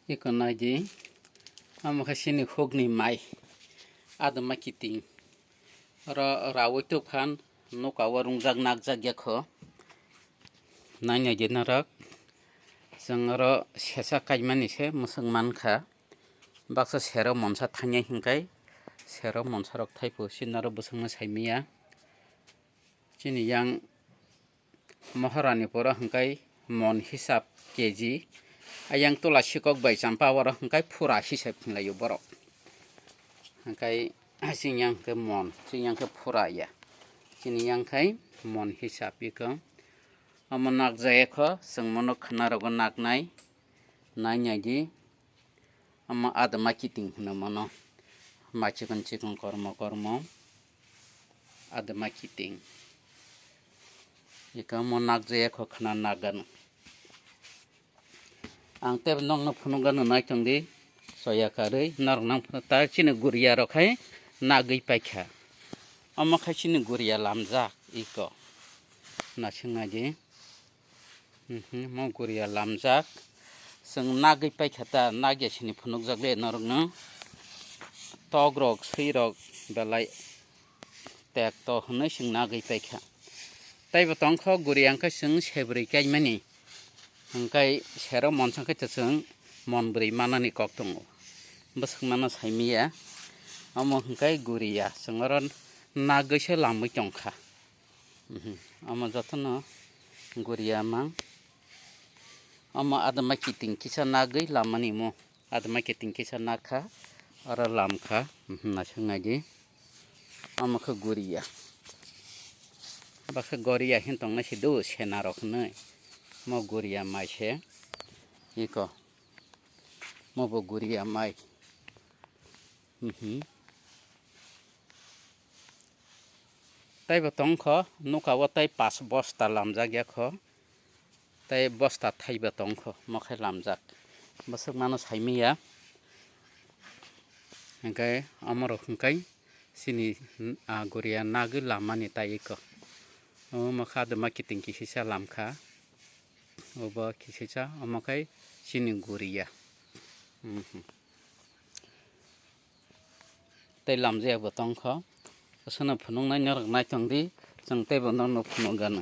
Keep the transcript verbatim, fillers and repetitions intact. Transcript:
Iko naidi, amo khe chini hukni mai, adama kiting. Oro rawi tubkhan nuka o rungjak nakjak ya kho. Nai naidi norok, chwng oro sesa kaimani se mwswk mankha. Baksa sero monsa thangnai hinkai, sero monsarok thaipu chini oro bwswkno saimanya. Chini yang Mohorani poro hwnkhe mon hisab keji. Ayang tola sikok bai champa oro hwnkhe phura hisab hinlaio borok. Hwnkhe chini yang khe mon, chini yang khe phura ya. Chini yang khe mon hisab iko. Omo nakjaya kho, chwng mono khwnarogo naknai, nai naidi. Omo adama kiting hwno mono. Mai chikon chikon kormo kormo. Adama kiting. Ika omo nakjaya kho khwna nakgano. Ang tebo nokno phunukgano naitongdi. Soya karwi norok nang phunuk ta chini guriya rok hai nagwi paikha. Omo khai chini guriya lamjak iko. Naising naidi. Mhm, mo guriya lamjak. Chwng nagwi paikha ta, nagya sini phunukjak le norokno. Tokrok, swirok belai tekto hwnwi chwng nagwi paikha. Teibo tongkho guriya hwnkhe chwng sebrwi kaimani. Hwnkhe sero monsa khe chwng monbrwi manani kok tongo. Bwswk mano saimanya. Omo hwnkhe guriya, chwng oro nagwi se lamwi tongkha. Mhm. Omo jotono guriya mang. Omo adama kiting kisa nagwi lamani mo. Adama kiting kisa nakha. Oro lamkha. Mhm, naising naidi. Omo khe guriya. Baksa goriya hin tongna si do sena rok hinwi. Mo guriya mai se. Iko. Mo bo guriya mai. Mhm. Teibo tongkho, nuka o tei pas bosta lamjak ya kho, tei bosta thaibo tongkho, mo khe lamjak. Bwswk mano saimanya, hwnkhe omorok hwnkhe chini, ah, guriya nagwi lamani tai iko. Omo khe adama kiting kisisa lamkha, obo kisisa, omo khe chini guriya. Mhm. Tei lamjaya bo tongkho. Aswkno phunuknai norok naitongdi, chwng teibo norokno phunukgano.